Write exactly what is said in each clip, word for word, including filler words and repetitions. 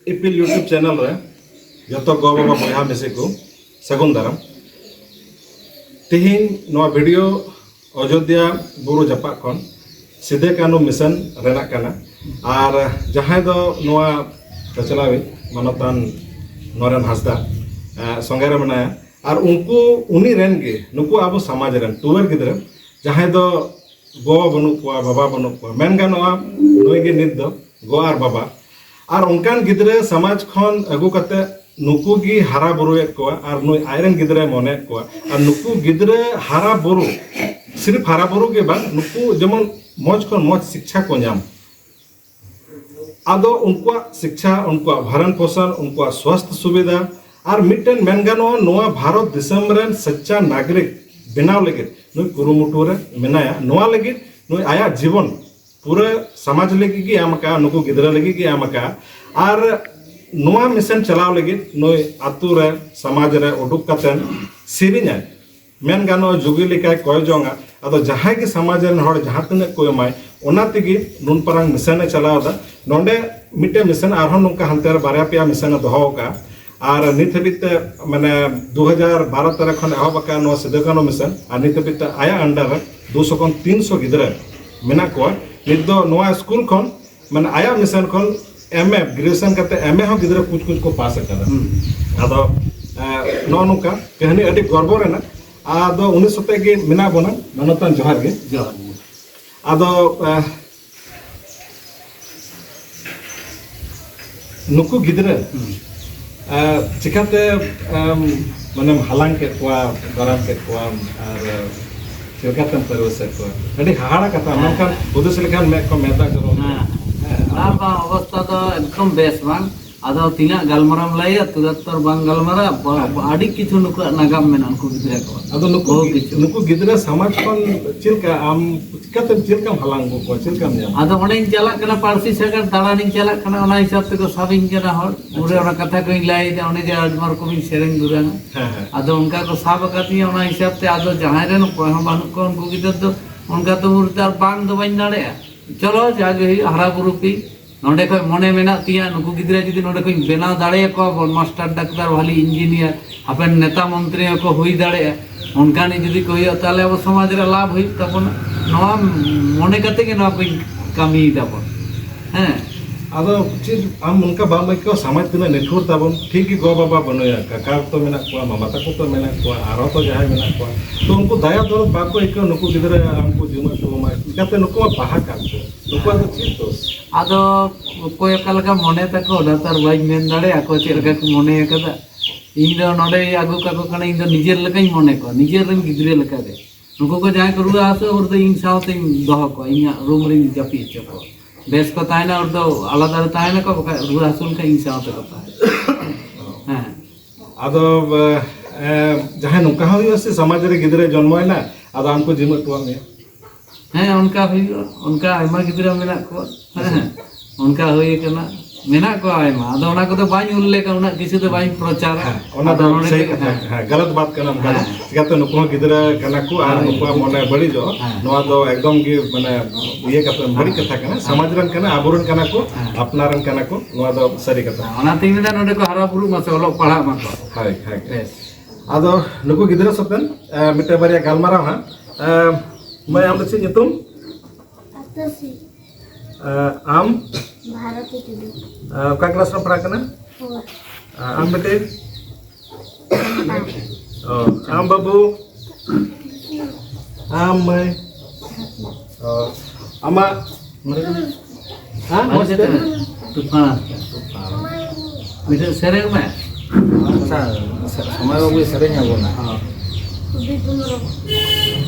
ᱤᱯᱤᱞ YouTube channel ᱨᱮ ᱡᱚᱛᱚ ᱜᱚ ᱵᱟᱵᱟ ᱵᱚᱭᱦᱟ ᱢᱤᱥᱤ ᱠᱚ ᱥᱟᱹᱜᱩᱱ ᱫᱟᱨᱟᱢ᱾ ᱛᱮᱦᱮᱧ ᱱᱚᱣᱟ ᱵᱷᱤᱰᱤᱭᱳ ᱚᱡᱳᱫᱽᱫᱷᱟ ᱵᱩᱨᱩ ᱡᱟᱯᱟᱜ ᱠᱷᱚᱱ ᱥᱤᱫᱟᱹ ᱠᱟᱹᱱᱦᱩ ᱢᱤᱥᱚᱱ ᱨᱮᱱᱟᱜ ᱠᱟᱱᱟ᱾ ᱟᱨ ᱡᱟᱦᱟᱸᱭ ᱫᱚ ᱱᱚᱣᱟ ᱪᱟᱪᱞᱟᱣᱤᱡ ᱢᱟᱱᱚᱛᱟᱱ ᱱᱚᱨᱮᱱ ᱦᱟᱸᱥᱫᱟ, ᱮ, ᱥᱚᱸᱜᱮ ᱨᱮ ᱢᱮᱱᱟᱭᱟ᱾ ᱟᱨ ᱩᱱᱠᱩ, ᱩᱱᱤ ᱨᱮᱱ ᱜᱮ ᱱᱩᱠᱩ ᱟᱵᱚ ᱥᱚᱢᱟᱡᱽ ᱨᱮᱱ ᱴᱩᱣᱟᱹᱨ ᱜᱤᱫᱽᱨᱟᱹ ᱡᱟᱦᱟᱸᱭ ᱫᱚ ᱜᱚ ᱵᱟᱹᱱᱩᱜ ᱠᱚᱣᱟ, ᱵᱟᱵᱟ ᱵᱟᱹᱱᱩᱜ ᱠᱚᱣᱟ, ᱢᱮᱱ ᱜᱟᱱᱚᱜᱼᱟ ᱱᱩᱭ ᱜᱮ ᱱᱤᱛ ᱫᱚ ᱜᱚ ᱟᱨ ᱵᱟᱵᱟ᱾ ᱟᱨ ᱚᱱᱠᱟᱱ ᱜᱤᱫᱽᱨᱟᱹ ᱥᱚᱢᱟᱡᱽ ᱠᱷᱚᱱ ᱟᱹᱜᱩ ᱠᱟᱛᱮ ᱱᱩᱠᱩ ᱜᱮ ᱦᱟᱨᱟ ᱵᱩᱨᱩᱭᱮᱫ ᱠᱚᱣᱟ ᱟᱨ ᱱᱩᱭ ᱟᱡᱨᱮᱱ ᱜᱤᱫᱽᱨᱟᱹᱭ ᱢᱚᱱᱮᱭᱮᱫ ᱠᱚᱣᱟ᱾ ᱟᱨ ᱱᱩᱠᱩ ᱜᱤᱫᱽᱨᱟᱹ ᱦᱟᱨᱟ ᱵᱩᱨᱩ, ᱥᱤᱨᱯ ᱦᱟᱨᱟ ᱵᱩᱨᱩ ᱜᱮ ᱵᱟᱝ, ᱱᱩᱠᱩ ᱡᱮᱢᱚᱱ ᱢᱚᱡᱽ ᱠᱷᱚᱱ ᱢᱚᱡᱽ ᱥᱤᱠᱪᱷᱟ ᱠᱚ ᱧᱟᱢ᱾ ᱟᱫᱚ ᱩᱱᱠᱩᱣᱟᱜ ᱥᱤᱠᱪᱷᱟ, ᱩᱱᱠᱩᱣᱟᱜ ᱵᱷᱚᱨᱚᱱ ᱯᱳᱥᱚᱱ, ᱩᱱᱠᱩᱣᱟᱜ ᱥᱣᱟᱥᱛᱷ ᱥᱩᱵᱤᱫᱷᱟ, ᱟᱨ ᱢᱤᱫᱴᱮᱱ ᱢᱮᱱ ᱜᱟᱱᱚᱜᱼᱟ, ᱱᱚᱣᱟ ᱵᱷᱟᱨᱚᱛ ᱫᱤᱥᱚᱢ ᱨᱮᱱ ᱥᱟᱪᱪᱟ ᱱᱟᱜᱚᱨᱤᱠ ᱵᱮᱱᱟᱣ ᱞᱟᱹᱜᱤᱫ ᱱᱩᱭ ᱠᱩᱨᱩᱢᱩᱴᱩ ᱨᱮ ᱢᱮᱱᱟᱭᱟ᱾ ᱱᱚᱣᱟ ᱞᱟᱹᱜᱤᱫ ᱱᱩᱭ ᱟᱭᱟᱜ ᱡᱤᱵᱚᱱ ᱯᱩᱨᱟᱹ ᱥᱚᱢᱟᱡᱽ ᱞᱟᱹᱜᱤᱫ ᱜᱮ ᱮᱢ ᱟᱠᱟᱫᱼᱟ, ᱱᱩᱠᱩ ᱜᱤᱫᱽᱨᱟᱹ ᱞᱟᱹᱜᱤᱫ ᱜᱮ ᱮᱢ ᱟᱠᱟᱫᱼᱟ᱾ ᱟᱨ ᱱᱚᱣᱟ ᱢᱤᱥᱚᱱ ᱪᱟᱞᱟᱣ ᱞᱟᱹᱜᱤᱫ ᱱᱩᱭ ᱟᱛᱳ ᱨᱮ, ᱥᱚᱢᱟᱡᱽ ᱨᱮ ᱩᱰᱩᱠ ᱠᱟᱛᱮ ᱥᱮᱨᱮᱧᱟᱭ᱾ ᱢᱮᱱ ᱜᱟᱱᱚᱜᱼᱟ, ᱡᱩᱜᱤ ᱞᱮᱠᱟᱭ ᱠᱚᱭ ᱡᱚᱝᱟ᱾ ᱟᱫᱚ ᱡᱟᱦᱟᱸᱭ ᱜᱮ ᱥᱚᱢᱟᱡᱽ ᱨᱮᱱ ᱦᱚᱲ ᱡᱟᱦᱟᱸ ᱛᱤᱱᱟᱹᱜ ᱠᱚ ᱮᱢᱟᱭ, ᱚᱱᱟ ᱛᱮᱜᱮ ᱱᱩᱱ ᱯᱟᱨᱟᱝ ᱢᱤᱥᱚᱱ ᱮ ᱪᱟᱞᱟᱣ ᱮᱫᱟ᱾ ᱱᱚᱰᱮ ᱢᱤᱫᱴᱮᱱ ᱢᱤᱥᱚᱱ, ᱟᱨᱦᱚᱸ ᱱᱚᱝᱠᱟ ᱦᱟᱱᱛᱮ ᱨᱮ ᱵᱟᱨᱭᱟ ᱯᱮᱭᱟ ᱢᱤᱥᱚᱱ ᱮ ᱫᱚᱦᱚ ᱟᱠᱟᱫᱼᱟ᱾ ᱟᱨ ᱱᱤᱛ ᱦᱟᱹᱵᱤᱡ ᱛᱮ, ᱢᱟᱱᱮ, ᱫᱩ ᱦᱟᱡᱟᱨ ᱵᱟᱨᱚ ᱛᱮᱨᱚ ᱠᱷᱚᱱ ᱮᱦᱚᱵ ᱟᱠᱟᱱ ᱱᱚᱣᱟ ᱥᱤᱫᱩ ᱠᱟᱹᱱᱦᱩ ᱢᱤᱥᱚᱱ, ᱟᱨ ᱱᱤᱛ ᱦᱟᱹᱵᱤᱡ ᱛᱮ ᱟᱭᱟᱜ under ᱨᱮ ᱫᱩᱥᱚ ᱠᱷᱚᱱ ᱛᱤᱱᱥᱚ ᱜᱤᱫᱽᱨᱟᱹ ᱢᱮᱱᱟᱜ ᱠᱚᱣᱟ᱾ ᱱᱤᱛ ᱫᱚ ᱱᱚᱣᱟ ᱥᱠᱩᱞ ᱠᱷᱚᱱ, ᱢᱟᱱᱮ, ᱟᱭᱟᱜ ᱢᱤᱥᱚᱱ ᱠᱷᱚᱱ M A, graduation ᱠᱟᱛᱮ M A ᱦᱚᱸ ᱜᱤᱫᱽᱨᱟᱹ ᱠᱩᱪ ᱠᱩᱪ ᱠᱚ ᱯᱟᱥ ᱟᱠᱟᱫᱟ᱾ ᱦᱩᱸ᱾ ᱟᱫᱚ, ᱮ, ᱱᱚᱜᱼᱚ ᱱᱚᱝᱠᱟ ᱠᱟᱹᱦᱱᱤ ᱟᱹᱰᱤ ᱜᱚᱨᱵᱚ ᱨᱮᱱᱟᱜ᱾ ᱟᱫᱚ ᱩᱱᱤ ᱥᱟᱛᱮᱜ ᱜᱮ ᱢᱮᱱᱟᱜ ᱵᱚᱱᱟ, ᱢᱟᱱᱚᱛᱟᱱ, ᱡᱚᱦᱟᱨ ᱜᱮ᱾ ᱡᱚᱦᱟᱨ ᱜᱮ᱾ ᱟᱫᱚ, ᱮ, ᱱᱩᱠᱩ ᱜᱤᱫᱽᱨᱟᱹ, ᱦᱩᱸ᱾ ᱮ, ᱪᱤᱠᱟᱛᱮ, ᱮᱢ, ᱢᱟᱱᱮᱢ ᱦᱟᱞᱟᱝ ᱠᱮᱫ ᱠᱚᱣᱟ, ᱫᱟᱨᱟᱢ ᱠᱮᱫ ᱠᱚᱣᱟᱢ, ᱟᱨ, ᱮ, ᱪᱮᱫ ᱞᱮᱠᱟᱛᱮᱢ ᱯᱟᱹᱨᱣᱟᱹᱥᱮᱫ ᱠᱚᱣᱟ? ᱟᱹᱰᱤ ᱦᱟᱦᱟᱲᱟ ᱠᱟᱛᱷᱟ, ᱦᱮᱸ᱾ ᱢᱮᱱᱠᱷᱟᱱ ᱦᱩᱫᱤᱥ ᱞᱮᱠᱷᱟᱱ ᱢᱮᱫ ᱠᱷᱚᱱ ᱢᱮᱫ ᱫᱟᱜ ᱡᱚᱨᱚᱜ ᱠᱟᱱᱟ᱾ ᱦᱮᱸ᱾ ᱦᱮᱸ, ᱵᱟᱝ, ᱟᱫᱚ ᱵᱟᱝ, ᱚᱵᱚᱥᱛᱷᱟ ᱫᱚ ᱮᱠᱫᱚᱢ ᱵᱮᱥ ᱵᱟᱝ᱾ ᱟᱫᱚ ᱛᱤᱱᱟᱹᱜ ᱜᱟᱞᱢᱟᱨᱟᱣ ᱮᱢ ᱞᱟᱹᱭᱟ, ᱛᱩᱨᱟᱹᱛ ᱛᱚ ᱵᱟᱝ ᱜᱟᱞᱢᱟᱨᱟᱣ, ᱵᱟ-, ᱦᱮᱸ᱾ ᱟᱹᱰᱤ ᱠᱤᱪᱷᱩ ᱱᱩᱠᱩᱣᱟᱜ ᱱᱟᱜᱟᱢ ᱢᱮᱱᱟᱜᱼᱟ, ᱩᱱᱠᱩ ᱜᱤᱫᱽᱨᱟᱹ ᱠᱚᱣᱟᱜ᱾ ᱟᱫᱚ ᱱᱩᱠᱩ ᱵᱚᱦᱩ ᱜᱤ-, ᱠᱤᱪᱷᱩ᱾ ᱱᱩᱠᱩ ᱜᱤᱫᱽᱨᱟᱹ ᱥᱚᱢᱟᱡᱽ ᱠᱷᱚᱱ ᱪᱮᱫ ᱞᱮᱠᱟ ᱟᱢ, ᱪᱤᱠᱟᱹᱛᱮᱢ, ᱪᱮᱫ ᱞᱮᱠᱟᱢ ᱦᱟᱞᱟᱝ ᱟᱹᱜᱩ ᱠᱚᱣᱟ, ᱪᱮᱫ ᱞᱮᱠᱟᱢ ᱧᱟᱢᱟ? ᱟᱫᱚ ᱚᱸᱰᱮᱧ ᱪᱟᱞᱟᱜ ᱠᱟᱱᱟ, ᱯᱟᱹᱨᱥᱤ ᱥᱟᱜᱟᱲ ᱫᱟᱬᱟᱱᱤᱧ ᱪᱟᱞᱟᱜ ᱠᱟᱱᱟ, ᱚᱱᱟ ᱦᱤᱥᱟᱹᱵ ᱛᱮᱠᱚ ᱥᱟᱵᱤᱧ ᱠᱟᱱᱟ ᱦᱚᱲ᱾ ᱩᱱᱨᱮ ᱟᱪᱪᱷᱟ᱾ ᱚᱱᱟ ᱠᱟᱛᱷᱟ ᱠᱚᱧ ᱞᱟᱹᱭᱮᱫᱟ, ᱚᱱᱮ ᱡᱮ ᱟᱭᱢᱟ ᱨᱚᱠᱚᱢᱤᱧ ᱥᱮᱨᱮᱧ ᱫᱩᱨᱟᱝᱟ᱾ ᱦᱮᱸ, ᱦᱮᱸ᱾ ᱟᱫᱚ ᱚᱱᱠᱟ ᱠᱚ ᱥᱟᱵ ᱟᱠᱟᱫᱤᱧᱟ, ᱚᱱᱟ ᱦᱤᱥᱟᱹᱵ ᱛᱮ ᱟᱫᱚ ᱡᱟᱦᱟᱸᱭ ᱨᱮᱱ ᱚᱠᱚᱭ ᱦᱚᱸ ᱵᱟᱹᱱᱩᱜ ᱠᱚᱣᱟ, ᱩᱱᱠᱩ ᱜᱤᱫᱟᱹᱨ ᱫᱚ ᱚᱱᱠᱟ ᱛᱮ ᱩᱱᱨᱮ ᱟᱨ ᱵᱟᱝ ᱫᱚ ᱵᱟᱹᱧ ᱫᱟᱲᱮᱭᱟᱜᱼᱟ᱾ ᱪᱚᱞᱚ, ᱡᱟᱜᱮ ᱦᱩᱭᱩᱜ, ᱦᱟᱨᱟ ᱵᱩᱨᱩ ᱯᱮ᱾ ᱱᱚᱰᱮ ᱠᱷᱚᱡ ᱢᱚᱱᱮ ᱢᱮᱱᱟᱜ ᱛᱤᱧᱟᱹ, ᱱᱩᱠᱩ ᱜᱤᱫᱽᱨᱟᱹ ᱡᱩᱫᱤ ᱱᱚᱰᱮ ᱠᱷᱚᱡ ᱵᱮᱱᱟᱣ ᱫᱟᱲᱮᱭᱟᱠᱚᱣᱟ ᱵᱚᱱ, ᱢᱟᱥᱴᱟᱨ, ᱰᱟᱠᱛᱟᱨ, ᱵᱷᱟᱞᱤ ᱤᱧᱡᱤᱱᱤᱭᱟᱨ, ᱦᱟᱯᱮᱱ ᱱᱮᱛᱟ ᱢᱚᱱᱛᱨᱤ ᱦᱚᱸᱠᱚ ᱦᱩᱭ ᱫᱟᱲᱮᱭᱟᱜᱼᱟ, ᱚᱱᱠᱟᱱᱤᱡ ᱡᱩᱫᱤ ᱠᱚ ᱦᱩᱭᱩᱜᱼᱟ, ᱛᱟᱦᱞᱮ ᱟᱵᱚ ᱥᱚᱢᱟᱡᱽ ᱨᱮ ᱞᱟᱵᱷ ᱦᱩᱭᱩᱜ ᱛᱟᱵᱚᱱᱟ᱾ ᱱᱚᱣᱟ ᱢᱚᱱᱮ ᱠᱟᱛᱮ ᱜᱮ ᱱᱚᱣᱟ ᱠᱚᱧ ᱠᱟᱹᱢᱤᱭ ᱫᱟᱵᱚᱱ᱾ ᱦᱮᱸ᱾ ᱟᱫᱚ ᱪᱮᱫ ᱟᱢ ᱚᱱᱠᱟ ᱵᱟᱢ ᱟᱹᱭᱠᱟᱹᱣᱟ? ᱥᱚᱢᱟᱡᱽ ᱛᱤᱱᱟᱹᱜ ᱱᱤᱴᱷᱩᱨ ᱛᱟᱵᱚᱱ, ᱴᱷᱤᱠ ᱜᱮ ᱜᱚ ᱵᱟᱵᱟ ᱵᱟᱹᱱᱩᱭᱟ, ᱠᱟᱠᱟ ᱛᱚ ᱢᱮᱱᱟᱜ ᱠᱚᱣᱟ, ᱢᱟᱢᱟ ᱛᱟᱠᱚ ᱛᱚ ᱢᱮᱱᱟᱜ ᱠᱚᱣᱟ, ᱟᱨᱦᱚᱸ ᱛᱚ ᱡᱟᱦᱟᱸᱭ ᱢᱮᱱᱟᱜ ᱠᱚᱣᱟ, ᱛᱚ ᱩᱱᱠᱩ ᱫᱟᱭᱟ ᱫᱚᱨᱚᱫ ᱵᱟᱠᱚ ᱟᱹᱭᱠᱟᱹᱣᱟ, ᱱᱩᱠᱩ ᱜᱤᱫᱽᱨᱟᱹ ᱟᱢ ᱠᱚ ᱡᱚᱢᱟ ᱦᱚᱪᱚ ᱟᱢᱟ, ᱪᱤᱠᱟᱹᱛᱮ ᱱᱩᱠᱩ ᱢᱟ ᱯᱟᱲᱦᱟᱜ ᱠᱟᱱ ᱠᱚ, ᱱᱩᱠᱩᱣᱟᱜ ᱫᱚ ᱪᱮᱫ ᱫᱳᱥ? ᱟᱫᱚ ᱚᱠᱚᱭ ᱚᱠᱟ ᱞᱮᱠᱟ ᱢᱚᱱᱮ ᱛᱟᱠᱚ, ᱚᱱᱟ ᱛᱚ ᱟᱨ ᱵᱟᱹᱧ ᱢᱮᱱ ᱫᱟᱲᱮᱭᱟᱜᱼᱟ ᱚᱠᱚᱭ ᱪᱮᱫ ᱞᱮᱠᱟ ᱠᱚ ᱢᱚᱱᱮ ᱟᱠᱟᱫᱟ᱾ ᱤᱧ ᱫᱚ ᱱᱚᱰᱮ ᱟᱹᱜᱩ ᱠᱟᱠᱚ ᱠᱟᱱᱟ, ᱤᱧ ᱫᱚ ᱱᱤᱡᱮᱨ ᱞᱮᱠᱟᱧ ᱢᱚᱱᱮ ᱠᱚᱣᱟ, ᱱᱤᱡᱮᱨ ᱨᱮᱱ ᱜᱤᱫᱽᱨᱟᱹ ᱞᱮᱠᱟᱜᱮ᱾ ᱱᱩᱠᱩ ᱠᱚ ᱡᱟᱦᱟᱸᱭ ᱠᱚ ᱨᱩᱣᱟᱹ ᱦᱟᱹᱥᱩ, ᱩᱱ ᱫᱚ ᱤᱧ ᱥᱟᱶᱛᱮᱧ ᱫᱚᱦᱚ ᱠᱚᱣᱟ, ᱤᱧᱟᱹᱜ ᱨᱩᱢ ᱨᱤᱧ ᱡᱟᱹᱯᱤᱫ ᱦᱚᱪᱚ ᱠᱚᱣᱟ᱾ ᱵᱮᱥ ᱠᱚ ᱛᱟᱦᱮᱱᱟ, ᱩᱱ ᱫᱚ ᱟᱞᱟᱫᱟ ᱨᱮ ᱛᱟᱦᱮᱱᱟᱠᱚ, ᱵᱟᱠᱷᱟᱡ ᱨᱩᱣᱟᱹ ᱦᱟᱹᱥᱩ ᱞᱮᱱᱠᱷᱟᱱ ᱤᱧ ᱥᱟᱶᱛᱮ ᱠᱚ ᱛᱟᱦᱮᱱᱟ᱾ ᱦᱮᱸ᱾ ᱟᱫᱚ, ᱮ, ᱡᱟᱦᱟᱸᱭ ᱱᱚᱝᱠᱟ ᱦᱚᱸ ᱦᱩᱭᱩᱜᱼᱟ ᱥᱮ, ᱥᱚᱢᱟᱡᱽ ᱨᱮ ᱜᱤᱫᱽᱨᱟᱹ ᱡᱚᱱᱢᱚᱭᱮᱱᱟ, ᱟᱫᱚ ᱟᱢ ᱠᱚ ᱡᱤᱢᱟᱹ ᱦᱚᱴᱚᱣᱟᱜ ᱢᱮᱭᱟ? ᱦᱮᱸ, ᱚᱱᱠᱟ ᱦᱩᱭᱩᱜᱼᱟ, ᱚᱱᱠᱟ ᱟᱭᱢᱟ ᱜᱤᱫᱽᱨᱟᱹ ᱢᱮᱱᱟᱜ ᱠᱚᱣᱟ᱾ ᱦᱮᱸ, ᱦᱮᱸ, ᱚᱱᱠᱟ ᱦᱩᱭ ᱟᱠᱟᱱᱟ, ᱢᱮᱱᱟᱜ ᱠᱚᱣᱟ ᱟᱭᱢᱟ᱾ ᱟᱫᱚ ᱚᱱᱟ ᱠᱚᱫᱚ ᱵᱟᱹᱧ ᱩᱞᱞᱮᱠᱷᱟ, ᱩᱱᱟᱹᱜ ᱠᱤᱪᱷᱩ ᱫᱚ ᱵᱟᱹᱧ ᱯᱨᱚᱪᱟᱨᱟ᱾ ᱦᱮᱸ, ᱚᱱᱟ ᱟᱫᱚ ᱫᱚ ᱱᱚᱰᱮ ᱥᱟᱹᱨᱤ ᱜᱮ, ᱠᱟᱛᱷᱟ, ᱦᱮᱸ᱾ ᱦᱮᱸ, ᱜᱟᱞᱟᱛ ᱵᱟᱛ ᱠᱟᱱᱟ, ᱚᱱᱠᱟ ᱫᱚ᱾ ᱦᱮᱸ᱾ ᱪᱤᱠᱟᱹᱛᱮ ᱱᱩᱠᱩ ᱦᱚᱸ ᱜᱤᱫᱽᱨᱟᱹ ᱠᱟᱱᱟ ᱠᱚ ᱟᱨ ᱦᱳᱭ, ᱱᱩᱠᱩᱣᱟᱜ ᱦᱳᱭ᱾ ᱢᱚᱱᱮ ᱵᱟᱹᱲᱤᱡᱚᱜ, ᱦᱮᱸ᱾ ᱱᱚᱣᱟ ᱫᱚ ᱮᱠᱫᱚᱢ ᱜᱮ, ᱢᱟᱱᱮ, ᱤᱭᱟᱹ ᱠᱟᱛᱮ, ᱵᱟᱹᱲᱤᱡ ᱦᱮᱸ᱾ ᱠᱟᱛᱷᱟ ᱠᱟᱱᱟ᱾ ᱦᱮᱸ᱾ ᱥᱚᱢᱟᱡᱽ ᱨᱮᱱ ᱠᱟᱱᱟ, ᱟᱵᱚᱨᱮᱱ ᱠᱟᱱᱟ ᱠᱚ, ᱦᱮᱸ᱾ ᱟᱯᱱᱟᱨ ᱨᱮᱱ ᱠᱟᱱᱟ ᱠᱚ, ᱱᱚᱣᱟ ᱫᱚ ᱥᱟᱹᱨᱤ ᱠᱟᱛᱷᱟ᱾ ᱦᱮᱸ, ᱚᱱᱟᱛᱤᱧ ᱢᱮᱱᱫᱟ, ᱱᱚᱰᱮ ᱠᱚ ᱦᱟᱨᱟ ᱵᱩᱨᱩᱜ ᱢᱟᱥᱮ, ᱚᱞᱚᱜ ᱯᱟᱲᱦᱟᱜ ᱢᱟᱠᱚ᱾ ᱦᱳᱭ, ᱦᱳᱭ᱾ ᱵᱮᱥ᱾ ᱟᱫᱚ ᱱᱩᱠᱩ ᱜᱤᱫᱽᱨᱟᱹ ᱥᱟᱛᱮ, ᱮ, ᱢᱤᱫᱴᱮᱱ ᱵᱟᱨᱭᱟ ᱜᱟᱞᱢᱟᱨᱟᱣ ᱦᱟᱸᱜ᱾ ᱮ, ᱢᱟᱹᱭ, ᱟᱢ ᱫᱚ ᱪᱮᱫ ᱧᱩᱛᱩᱢ? ᱟᱛᱟᱥᱤ᱾ ᱮ, ᱟᱢ? ᱵᱷᱟᱨᱚᱛᱤ ᱴᱩᱰᱩ᱾ ᱮ, ᱚᱠᱟ ᱠᱞᱟᱥ ᱨᱮᱢ ᱯᱟᱲᱦᱟᱜ ᱠᱟᱱᱟ? ᱯᱷᱳᱨ᱾ ᱮ, ᱟᱢ ᱵᱤᱴᱤ? ᱚ, ᱟᱢ ᱵᱟᱹᱵᱩ? ᱟᱢ ᱢᱟᱹᱭ? ᱚ, ᱟᱢᱟᱜ? ᱦᱮᱸ, ᱢᱚᱡᱽ ᱛᱮ? ᱛᱩᱯᱷᱟᱱ᱾ ᱢᱤᱫᱴᱮᱱ ᱥᱮᱨᱮᱧ ᱢᱮ᱾ ᱟᱪᱪᱷᱟ, ᱥᱚᱢᱟᱭ ᱵᱟᱹᱵᱩᱭ ᱥᱮᱨᱮᱧ ᱟᱵᱚᱱᱟ᱾ ᱦᱚᱸ᱾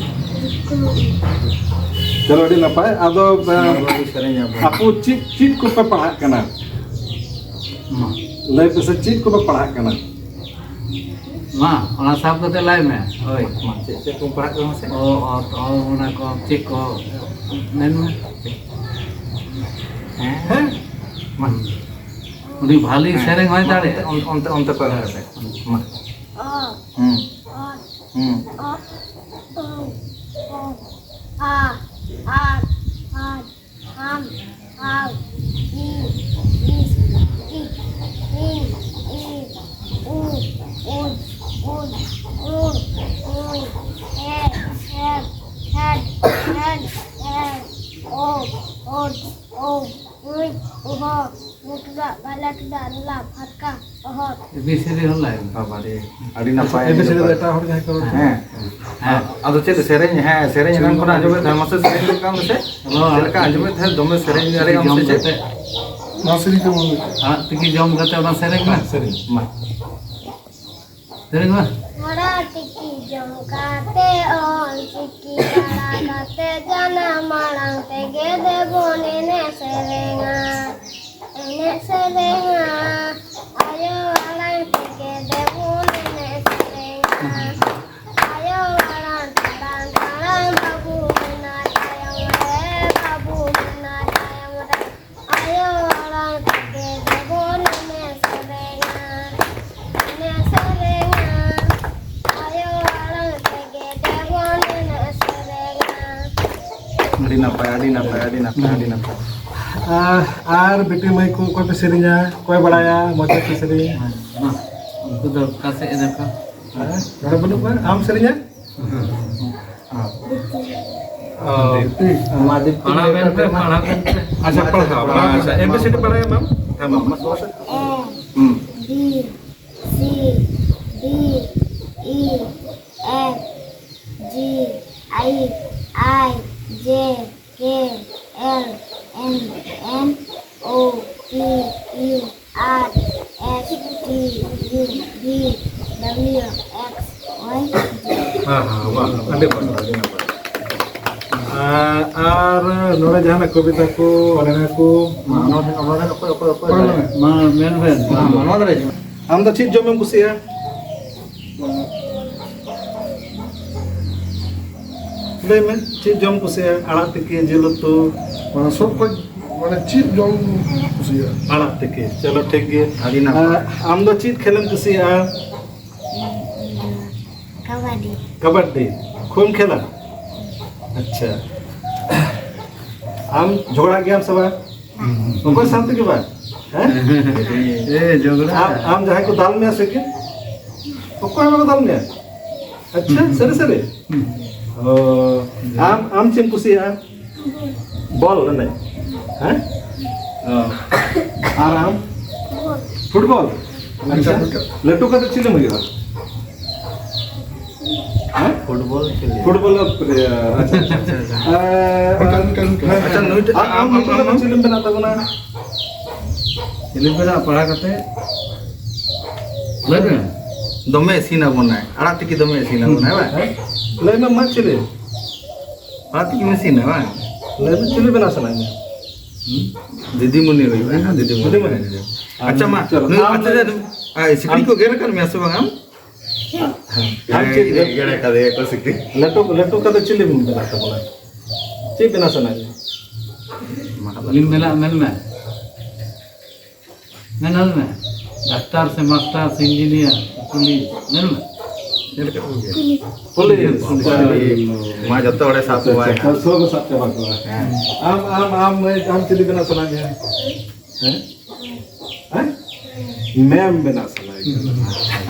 ᱪᱚᱞᱚ, ᱟᱹᱰᱤ ᱱᱟᱯᱟᱭ᱾ ᱟᱫᱚ, ᱮ, ᱥᱚᱢᱟᱭ ᱵᱟᱹᱵᱩᱭ ᱥᱮᱨᱮᱧ ᱟᱵᱚᱱᱟ᱾ ᱟᱯᱮ ᱪᱮᱫ, ᱪᱮᱫ ᱠᱚᱯᱮ ᱯᱟᱲᱦᱟᱜ ᱠᱟᱱᱟ? ᱢᱟ᱾ ᱞᱟᱹᱭ ᱯᱮᱥᱮ, ᱪᱮᱫ ᱠᱚᱯᱮ ᱯᱟᱲᱦᱟᱜ ᱠᱟᱱᱟ? ᱢᱟ, ᱚᱱᱟ ᱥᱟᱵ ᱠᱟᱛᱮ ᱞᱟᱹᱭ ᱢᱮ᱾ ᱦᱳᱭ᱾ ᱢᱟ, ᱪᱮᱫ, ᱪᱮᱫ ᱠᱚᱢ ᱯᱟᱲᱦᱟᱜ ᱠᱟᱱᱟ ᱢᱟᱥᱮ? ᱚ, ᱚ, ᱚ, ᱚᱱᱟ ᱠᱚ, ᱪᱮᱫ ᱠᱚ, ᱢᱮᱱ ᱢᱮ᱾ ᱦᱮᱸ? ᱦᱮᱸ? ᱢᱟ᱾ ᱩᱱᱤ ᱵᱷᱟᱞᱤ ᱦᱮᱸ, ᱥᱮᱨᱮᱧ ᱦᱚᱸᱭ ᱢᱟ, ᱫᱟᱲᱮᱭᱟᱜᱼᱟ᱾ ᱚᱱᱛᱮ, ᱚᱱᱛᱮ, ᱚᱱᱛᱮ ᱯᱟᱭᱨᱟ ᱨᱮ᱾ ᱢᱟ᱾ ᱚ, ᱦᱩᱸ᱾ ᱚ, ᱦᱩᱸ᱾ ᱚ, ᱚ, ᱚ, ᱟ, ᱟ, ᱟ, ᱟᱢ, ᱟᱣ, ᱤ, ᱢᱩᱴᱩᱰᱟᱜ ᱵᱟᱞᱮ ᱴᱩᱰᱟᱜ ᱨᱮᱞᱟ ᱯᱷᱟᱴᱠᱟ ᱚᱦᱚᱫ᱾ ᱮ ᱵᱤ ᱥᱤ ᱰᱤ ᱦᱚᱸ ᱞᱟᱭᱤᱱ᱾ ᱵᱟᱵᱟ ᱨᱮ᱾ ᱟᱹᱰᱤ ᱱᱟᱯᱟᱭ, ᱮ ᱵᱤ ᱥᱤ ᱰᱤ ᱫᱚ ᱱᱟᱯᱟᱭ᱾ ᱮᱴᱟᱜ ᱦᱚᱲ ᱡᱟᱦᱟᱸᱭ ᱠᱚ ᱨᱚᱲ ᱠᱟᱱᱟ᱾ ᱦᱮᱸ᱾ ᱦᱮᱸ᱾ ᱟᱫᱚ ᱪᱮᱫ ᱥᱮᱨᱮᱧ, ᱦᱮᱸ, ᱥᱮᱨᱮᱧ ᱮᱱᱟᱝ ᱠᱷᱚᱱ ᱟᱸᱡᱚᱢᱮᱫ ᱛᱟᱦᱮᱸ, ᱢᱟᱥᱮ ᱥᱮᱨᱮᱧ ᱜᱚᱫ ᱠᱟᱜ ᱢᱮᱥᱮ᱾ ᱦᱮᱞᱳ, ᱪᱮᱫ ᱞᱮᱠᱟ ᱟᱸᱡᱚᱢᱮᱫ ᱛᱟᱦᱮᱸᱫ, ᱫᱚᱢᱮ ᱥᱮᱨᱮᱧ ᱛᱤᱠᱤ ᱫᱟᱲᱮᱭᱟᱜ ᱟᱢ ᱡᱚᱢ ᱥᱮ ᱪᱮᱫ? ᱠᱟᱛᱮ, ᱢᱟ ᱥᱮᱨᱮᱧ ᱛᱟᱵᱚᱱ ᱢᱮ᱾ ᱟᱲᱟᱜ ᱛᱤᱠᱤ ᱡᱚᱢ ᱠᱟᱛᱮ ᱚᱱᱟ ᱥᱮᱨᱮᱧ ᱢᱮ᱾ ᱥᱮᱨᱮᱧ᱾ ᱢᱟ᱾ ᱥᱮᱨᱮᱧ ᱢᱟ᱾ ᱟᱲᱟᱜ ᱛᱤᱠᱤ ᱡᱚᱢ ᱠᱟᱛᱮ, ᱚᱞ ᱪᱤᱠᱤ ᱵᱟᱲᱟ ᱠᱟᱛᱮ, ᱡᱟᱱᱟᱢ ᱟᱲᱟᱝ ᱛᱮᱜᱮ ᱫᱮᱵᱚᱱ ᱮᱱᱮᱡ ᱥᱮᱨᱮᱧᱟ᱾ ᱮᱱᱮᱡ ᱥᱮᱨᱮᱧᱟ, ᱟᱭᱳ ᱟᱲᱟᱝ ᱛᱮᱜᱮ ᱫᱮᱵᱚᱱ ᱮᱱᱮᱡ ᱥᱮᱨᱮᱧᱟ᱾ ᱟᱭᱳ ᱟᱲᱟᱝ ᱛᱟᱲᱟᱢ ᱛᱟᱲᱟᱢ ᱵᱟᱹᱵᱩ ᱢᱮᱱᱟᱭ ᱛᱟᱭᱚᱢ ᱨᱮ, ᱵᱟᱹᱵᱩ ᱢᱮᱱᱟᱭ ᱛᱟᱭᱚᱢ ᱨᱮ᱾ ᱟᱭᱳ ᱟᱲᱟᱝ ᱛᱮᱜᱮ ᱫᱮᱵᱚᱱ ᱮᱱᱮᱡ ᱥᱮᱨᱮᱧᱟ, ᱮᱱᱮᱡ ᱥᱮᱨᱮᱧᱟ᱾ ᱟᱭᱳ ᱟᱲᱟᱝ ᱛᱮᱜᱮ ᱫᱮᱵᱚᱱ ᱮᱱᱮᱡ ᱥᱮᱨᱮᱧᱟ᱾ ᱟᱹᱰᱤ ᱱᱟᱯᱟᱭ, ᱟᱹᱰᱤ ᱱᱟᱯᱟᱭ, ᱟᱹᱰᱤ ᱱᱟᱯᱟᱭ, ᱟᱹᱰᱤ ᱱᱟᱯᱟᱭ᱾ ᱟᱨ, ᱟᱨ ᱵᱤᱴᱤ ᱢᱟᱹᱭ ᱠᱚ ᱚᱠᱚᱭ ᱯᱮ ᱥᱮᱨᱮᱧᱟ? ᱚᱠᱚᱭ ᱵᱟᱲᱟᱭᱟ ᱢᱚᱡᱽ ᱛᱮ ᱥᱮᱨᱮᱧ? ᱢᱟ, ᱩᱱᱠᱩ ᱫᱚ ᱚᱠᱟ ᱥᱮᱫ ᱨᱮ ᱠᱚ? ᱦᱮᱸ? ᱱᱚᱰᱮ ᱵᱟᱹᱱᱩᱜ ᱠᱚᱣᱟ? ᱟᱢ ᱥᱮᱨᱮᱧᱟ? ᱚ, ᱢᱟ ᱫᱤᱯᱛᱤ᱾ ᱯᱟᱲᱦᱟᱣ ᱵᱮᱱ ᱯᱮ, ᱯᱟᱲᱦᱟᱣ ᱵᱮᱱ ᱯᱮ᱾ ᱟᱪᱪᱷᱟ, ᱯᱟᱲᱦᱟᱣ, ᱯᱟᱲᱦᱟᱣ, ᱟᱪᱪᱷᱟ, ᱮ ᱵᱤ ᱥᱤ ᱰᱤ ᱯᱟᱲᱦᱟᱣ ᱢᱟ᱾ ᱦᱮᱸ, ᱢᱟ, ᱢᱟ᱾ A, ᱦᱩᱸ᱾ B, C, D, E, F, G, I, I, J, K, L, M, N, O, P, Q, R, S, T, U, V, W, X, Y, Z. ᱦᱮᱸ, ᱦᱮᱸ, ᱵᱟᱦ, ᱟᱹᱰᱤ ᱢᱚᱡᱽ, ᱟᱹᱰᱤ ᱱᱟᱯᱟᱭ᱾ ᱟᱨ, ᱟᱨ ᱱᱚᱰᱮ ᱡᱟᱦᱟᱱᱟᱜ ᱠᱚᱵᱤᱛᱟ ᱠᱚ, ᱚᱱᱚᱬᱦᱮ ᱠᱚ? ᱢᱟ, ᱚᱱᱚᱬᱦᱮ, ᱚᱱᱚᱬᱦᱮ ᱚᱠᱚᱭ, ᱚᱠᱚᱭ, ᱚᱠᱚᱭ? ᱚᱠᱚᱭ ᱢᱮᱱᱟ? ᱢᱟ, ᱢᱮᱱ ᱵᱮᱱ᱾ ᱢᱟ, ᱢᱟ, ᱱᱚᱣᱟ ᱫᱷᱟᱨᱮ ᱦᱤᱡᱩᱜ ᱢᱮ᱾ ᱟᱢ ᱫᱚ ᱪᱮᱫ ᱡᱚᱢᱮᱢ ᱠᱩᱥᱤᱭᱟᱜᱼᱟ? ᱞᱟᱹᱭ ᱢᱮ, ᱪᱮᱫ ᱡᱚᱢ ᱠᱩᱥᱤᱭᱟᱜᱼᱟ? ᱟᱲᱟᱜ ᱛᱤᱠᱤ, ᱡᱤᱞ ᱩᱛᱩ? ᱢᱟᱱᱮ ᱥᱚᱵ ᱠᱷᱚᱡ, ᱢᱟᱱᱮ ᱪᱮᱫ ᱡᱚᱢ ᱠᱩᱥᱤᱭᱟᱜᱼᱟ? ᱟᱲᱟᱜ ᱛᱤᱠᱤ᱾ ᱪᱚᱞᱚ, ᱴᱷᱤᱠ ᱜᱮᱭᱟ᱾ ᱟᱹᱰᱤ ᱱᱟᱯᱟᱭ᱾ ᱟᱨ ᱟᱢ ᱫᱚ ᱪᱮᱫ ᱠᱷᱮᱞᱮᱢ ᱠᱩᱥᱤᱭᱟᱜᱼᱟ? ᱠᱟᱵᱟᱰᱤ᱾ ᱠᱟᱵᱟᱰᱤ? ᱠᱷᱩᱵᱮᱢ ᱠᱷᱮᱞᱟ? ᱟᱪᱪᱷᱟ᱾ ᱟᱢ ᱡᱷᱚᱜᱽᱲᱟᱜ ᱜᱮᱭᱟᱢ ᱥᱮ ᱵᱟᱝ? ᱚᱠᱚᱭ ᱥᱟᱶ ᱛᱮᱜᱮ ᱵᱟᱝ? ᱦᱮᱸ? ᱮ, ᱡᱷᱚᱜᱽᱲᱟ᱾ ᱟᱢ, ᱟᱢ ᱡᱟᱦᱟᱸᱭ ᱠᱚ ᱫᱟᱞ ᱢᱮᱭᱟ ᱥᱮ ᱪᱮᱫ? ᱚᱠᱚᱭ ᱦᱚᱸ ᱵᱟᱠᱚ ᱫᱟᱞ ᱢᱮᱭᱟ? ᱟᱪᱪᱷᱟ, ᱥᱟᱹᱨᱤ ᱥᱟᱹᱨᱤ? ᱚ, ᱟᱢ, ᱟᱢ ᱪᱮᱫ ᱮᱢ ᱠᱩᱥᱤᱭᱟᱜᱼᱟ? ᱵᱚᱞ ᱮᱱᱮᱡ? ᱦᱮᱸ? ᱟᱨ ᱟᱢ? ᱯᱷᱩᱴᱵᱚᱞ? ᱟᱪᱪᱷᱟ, ᱞᱟᱹᱴᱩ ᱠᱟᱛᱮ ᱪᱮᱫ ᱮᱢ ᱦᱩᱭᱩᱜᱼᱟ? ᱦᱮᱸ? ᱯᱷᱩᱴᱵᱚᱞ ᱠᱷᱮᱞ ᱦᱩᱭᱩᱜᱼᱟ᱾ ᱯᱷᱩᱴᱵᱚᱞ ᱯᱞᱮᱭᱟᱨ, ᱟᱪᱪᱷᱟ, ᱟᱪᱪᱷᱟ, ᱟᱪᱪᱷᱟ᱾ ᱟᱪᱪᱷᱟ, ᱟᱪᱪᱷᱟ, ᱱᱩᱭ ᱴᱟᱜ ᱟᱨ ᱟᱢ ᱟᱢ, ᱞᱟᱹᱴᱩ ᱟᱢ, ᱠᱟᱛᱮ ᱟᱢ, ᱪᱮᱫ ᱮᱢ ᱵᱮᱱᱟᱜ ᱛᱟᱵᱚᱱᱟ? ᱪᱮᱫ ᱮᱢ ᱵᱮᱱᱟᱜ ᱯᱟᱲᱦᱟᱣ ᱠᱟᱛᱮ? ᱞᱟᱹᱭ ᱢᱮ᱾ ᱫᱚᱢᱮ ᱤᱥᱤᱱ ᱟᱵᱚᱱᱟᱭ, ᱟᱲᱟᱜ ᱛᱤᱠᱤ ᱫᱚᱢᱮ ᱤᱥᱤᱱ ᱟᱵᱚᱱᱟᱭ, ᱵᱟᱝ? ᱦᱮᱸ? ᱞᱟᱹᱭ ᱢᱮ ᱢᱟ, ᱪᱤᱞᱤ? ᱟᱲᱟᱜ ᱛᱤᱠᱤ ᱤᱥᱤᱱᱟ, ᱵᱟᱝ? ᱞᱟᱹᱭ ᱢᱮ, ᱪᱤᱞᱤ ᱵᱮᱱᱟᱣ ᱥᱟᱱᱟᱭᱮᱫ ᱢᱮᱭᱟ? ᱦᱩᱸ? ᱫᱤᱫᱤᱢᱩᱱᱤ ᱦᱩᱭᱩᱜᱼᱟ, ᱦᱮᱸ, ᱫᱤᱫᱤᱢᱩᱱᱤ᱾ ᱫᱤᱫᱤᱢᱩᱱᱤ᱾ ᱟᱪᱪᱷᱟ, ᱢᱟ, ᱪᱚᱞᱚ, ᱱᱩᱭ ᱟᱢ ᱟᱪᱪᱷᱟ, ᱞᱟᱹᱭ ᱟᱪᱪᱷᱟ, ᱢᱮ᱾ ᱟᱭ, ᱥᱤᱠᱲᱤᱡ ᱟᱢ ᱠᱚ ᱜᱮᱨ ᱟᱠᱟᱫ ᱢᱮᱭᱟ ᱥᱮ ᱵᱟᱝ ᱟᱢ? ᱟᱢ ᱪᱮᱫ ᱮ, ᱮᱲᱮ ᱠᱟᱫᱮᱭᱟ ᱠᱚ ᱥᱤᱠᱲᱤᱡ᱾ ᱞᱟᱹᱴᱩ, ᱞᱟᱹᱴᱩ ᱠᱟᱛᱮ ᱪᱤᱞᱤ ᱵᱮᱱᱟᱜ ᱛᱟᱵᱚᱱᱟ? ᱪᱮᱫ ᱵᱮᱱᱟᱣ ᱥᱟᱱᱟᱭᱮᱫ ᱢᱮᱭᱟ? ᱢᱟ, ᱤᱧ ᱢᱮᱱᱟᱜ, ᱢᱮᱱ ᱢᱮ᱾ ᱢᱮᱱ ᱢᱮ᱾ ᱰᱟᱠᱛᱟᱨ ᱥᱮ ᱢᱟᱥᱴᱟᱨ ᱥᱮ ᱤᱧᱡᱤᱱᱤᱭᱟᱨ ᱥᱮ ᱯᱩᱞᱤᱥ, ᱢᱮᱱ ᱢᱮ᱾ ᱪᱮᱫ ᱞᱮᱠᱟ ᱯᱩᱞᱤᱥ? ᱯᱩᱞᱤᱥ᱾ ᱯᱩᱞᱤᱥ᱾ ᱢᱟ ᱡᱚᱛᱚ ᱦᱚᱲᱮ ᱥᱟᱵ ᱠᱚᱣᱟ᱾ ᱟᱪᱪᱷᱟ, ᱟᱪᱪᱷᱟ, ᱥᱚᱵ ᱥᱟᱵ ᱪᱟᱵᱟ ᱠᱚᱣᱟ᱾ ᱦᱮᱸ᱾ ᱟᱢ, ᱟᱢ, ᱟᱢ, ᱟᱢ ᱪᱤᱞᱤ ᱵᱮᱱᱟᱣ ᱥᱟᱱᱟ ᱢᱮᱭᱟ? ᱦᱮᱸ? ᱦᱮᱸ? ᱢᱮᱢ ᱵᱮᱱᱟᱣ ᱥᱟᱱᱟᱭᱮ ᱠᱟᱱᱟ᱾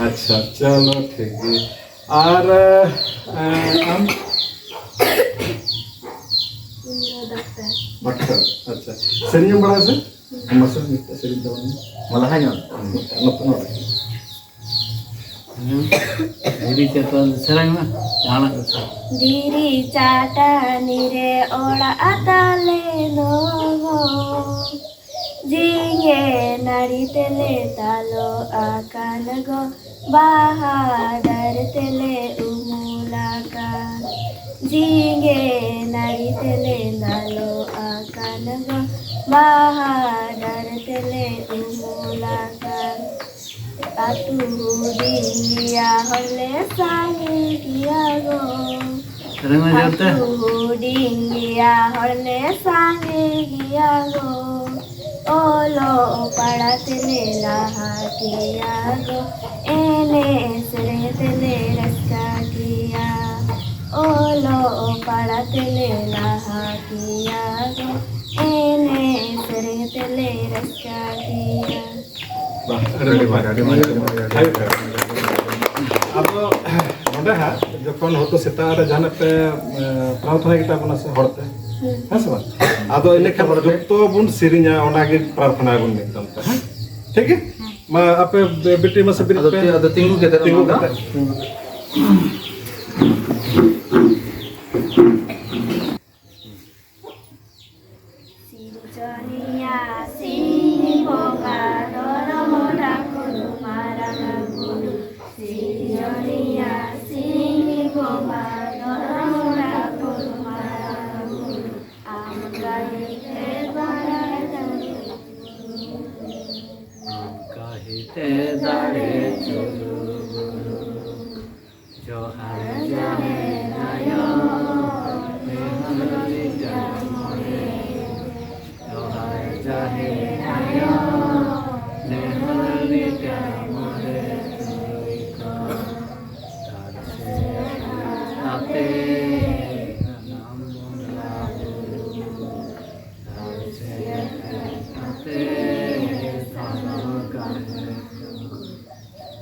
ᱟᱪᱪᱷᱟ, ᱪᱚᱞᱚ, ᱴᱷᱤᱠ ᱜᱮᱭᱟ᱾ ᱟᱨ, ᱮ, ᱟᱢ? ᱤᱧ ᱫᱚ ᱰᱟᱠᱛᱟᱨ᱾ ᱰᱟᱠᱛᱟᱨ, ᱟᱪᱪᱷᱟ᱾ ᱥᱮᱨᱮᱧ ᱮᱢ ᱵᱟᱲᱟᱭᱟ ᱥᱮ? ᱢᱟᱥᱮ ᱢᱤᱫᱴᱮᱱ ᱥᱮᱨᱮᱧ ᱛᱟᱵᱚᱱ ᱢᱮ᱾ ᱢᱟ ᱞᱟᱦᱟ ᱧᱚᱜ᱾ ᱱᱚᱛᱮ, ᱱᱚᱛᱮ, ᱱᱚᱛᱮ᱾ ᱫᱷᱤᱨᱤ ᱪᱟᱹᱴᱟᱹᱱᱤ ᱥᱮᱨᱮᱧ ᱢᱮ, ᱡᱟᱦᱟᱱᱟᱜ ᱜᱮ ᱥᱮᱨᱮᱧ᱾ ᱫᱷᱤᱨᱤ ᱪᱟᱹᱴᱟᱹᱱᱤ ᱨᱮ ᱚᱲᱟᱜ ᱛᱟᱞᱮ ᱫᱚ, ᱡᱤᱸᱜᱮ ᱱᱟᱹᱲᱤ ᱛᱮᱞᱮ ᱫᱟᱞᱚ ᱟᱠᱟᱱ ᱜᱚ, ᱵᱟᱦᱟ ᱰᱟᱹᱨ ᱛᱮᱞᱮ ᱩᱢᱩᱞ ᱟᱠᱟᱱ᱾ ᱡᱤᱸᱜᱮ ᱱᱟᱹᱲᱤ ᱛᱮᱞᱮ ᱫᱟᱞᱚ ᱟᱠᱟᱱ ᱜᱚ, ᱵᱟᱦᱟ ᱰᱟᱹᱨ ᱛᱮᱞᱮ ᱩᱢᱩᱞ ᱟᱠᱟᱱ᱾ ᱟᱹᱛᱩ ᱦᱩᱰᱤᱧ ᱜᱮᱭᱟ, ᱦᱚᱲ ᱞᱮ ᱥᱟᱸᱜᱮ ᱜᱮᱭᱟ ᱜᱚ᱾ ᱥᱮᱨᱮᱧ ᱢᱮ ᱡᱳᱨ ᱛᱮ᱾ ᱟᱹᱛᱩ ᱦᱩᱰᱤᱧ ᱜᱮᱭᱟ, ᱦᱚᱲ ᱞᱮ ᱥᱟᱸᱜᱮ ᱜᱮᱭᱟ ᱜᱚ᱾ ᱚᱞᱚᱜ ᱯᱟᱲᱦᱟᱜ ᱛᱮᱞᱮ ᱞᱟᱦᱟ ᱠᱮᱭᱟ ᱜᱚ, ᱮᱱᱮᱡ ᱥᱮᱨᱮᱧ ᱛᱮᱞᱮ ᱨᱟᱹᱥᱠᱟᱹ ᱠᱮᱭᱟ᱾ ᱚᱞᱚᱜ ᱯᱟᱲᱦᱟᱜ ᱛᱮᱞᱮ ᱞᱟᱦᱟ ᱠᱮᱭᱟ ᱜᱚ, ᱮᱱᱮᱡ ᱥᱮᱨᱮᱧ ᱛᱮᱞᱮ ᱨᱟᱹᱥᱠᱟᱹ ᱠᱮᱭᱟ᱾ ᱵᱟᱦ, ᱟᱹᱰᱤ ᱱᱟᱯᱟᱭ, ᱟᱹᱰᱤ ᱢᱚᱡᱽ, ᱟᱹᱰᱤ ᱢᱚᱡᱽ, ᱟᱹᱰᱤ ᱢᱚᱡᱽ᱾ ᱟᱫᱚ ᱱᱚᱰᱮ ᱦᱟᱸᱜ ᱡᱚᱠᱷᱚᱱ ᱦᱚᱭᱛᱳ ᱥᱮᱛᱟᱜ ᱨᱮ ᱡᱟᱦᱟᱱᱟᱜ ᱯᱮ, ᱮ, ᱯᱨᱟᱨᱛᱷᱚᱱᱟ ᱜᱮᱛᱟ ᱵᱚᱱᱟ ᱥᱮ ᱦᱚᱲ ᱛᱮ, ᱦᱩᱸ᱾ ᱦᱮᱸ ᱥᱮ ᱵᱟᱝ? ᱟᱫᱚ ᱤᱱᱟᱹ ᱠᱷᱟᱱ ᱡᱚᱛᱚ ᱵᱚᱱ ᱥᱮᱨᱮᱧᱟ, ᱚᱱᱟᱜᱮ ᱯᱨᱟᱨᱛᱷᱚᱱᱟ ᱵᱚᱱ ᱢᱮᱱ ᱛᱟᱢ ᱛᱮ, ᱦᱮᱸ? ᱴᱷᱤᱠ ᱜᱮᱭᱟ? ᱢᱟ ᱟᱯᱮ ᱵᱤᱴᱤ ᱢᱟᱥᱮ ᱵᱤᱨᱤᱫ ᱟᱫᱚ ᱯᱮ᱾ ᱛᱤ-, ᱟᱫᱚ ᱛᱤᱸᱜᱩ ᱠᱟᱛᱮ ᱛᱤᱸᱜᱩ ᱱᱚᱝᱠᱟ᱾ ᱠᱟᱛᱮ᱾ ᱥᱤᱨᱡᱚᱱᱤᱭᱟ ᱥᱤᱧ ᱵᱚᱸᱜᱟ ᱫᱷᱚᱨᱚᱢ ᱴᱷᱟᱹᱠᱩᱨ ᱢᱟᱨᱟᱝ ᱵᱩᱨᱩ᱾ ᱥᱤᱨᱡᱚᱱᱤᱭᱟ ᱥᱤᱧ ᱵᱚᱸᱜᱟ ᱫᱷᱚᱨᱚᱢ ᱴᱷᱟᱹᱠᱩᱨ ᱢᱟᱨᱟᱝ ᱵᱩᱨᱩ᱾ ᱟᱢ ᱠᱟᱹᱦᱤᱛᱮ ᱫᱟᱲᱮ ᱪᱩᱨᱩ᱾ ᱟᱢ ᱠᱟᱹᱦᱤᱛᱮ ᱫᱟᱲᱮ ᱪᱩᱨᱩ᱾ ᱡᱚᱦᱟᱨ ᱡᱟᱦᱮᱨ ᱟᱭᱳ, ᱱᱮᱦᱚᱨ ᱞᱤᱴᱟᱹ ᱢᱚᱬᱮ᱾ ᱡᱚᱦᱟᱨ ᱡᱟᱦᱮᱨ ᱟᱭᱳ, ᱱᱮᱦᱚᱨ ᱞᱤᱴᱟᱹ ᱢᱚᱬᱮ ᱛᱩᱨᱩᱭ ᱠᱚ᱾ ᱛᱟᱞ ᱥᱮ ᱠᱟᱛᱮ ᱥᱟᱱᱟᱢ ᱵᱚᱸᱜᱟ ᱵᱩᱨᱩ᱾ ᱛᱟᱞ ᱥᱮ ᱠᱟᱛᱮ ᱥᱟᱱᱟᱢ ᱵᱚᱸᱜᱟ ᱵᱩᱨᱩ᱾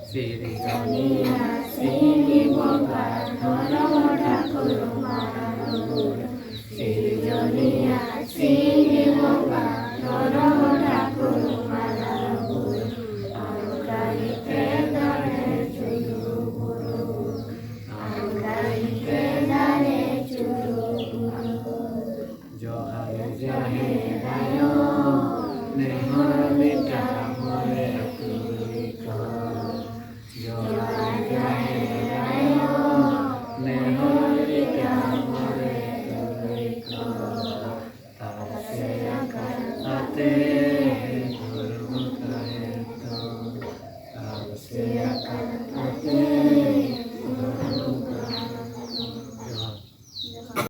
ᱥᱤᱨᱡᱚᱱᱤᱭᱟ ᱥᱤᱧ ᱵᱚᱸᱜᱟ ᱫᱷᱚᱨᱚᱢ ᱴᱷᱟᱹᱠᱩᱨ ᱢᱟᱨᱟᱝ ᱵᱩᱨᱩ᱾ ᱥᱤᱨᱡᱚᱱᱤᱭᱟ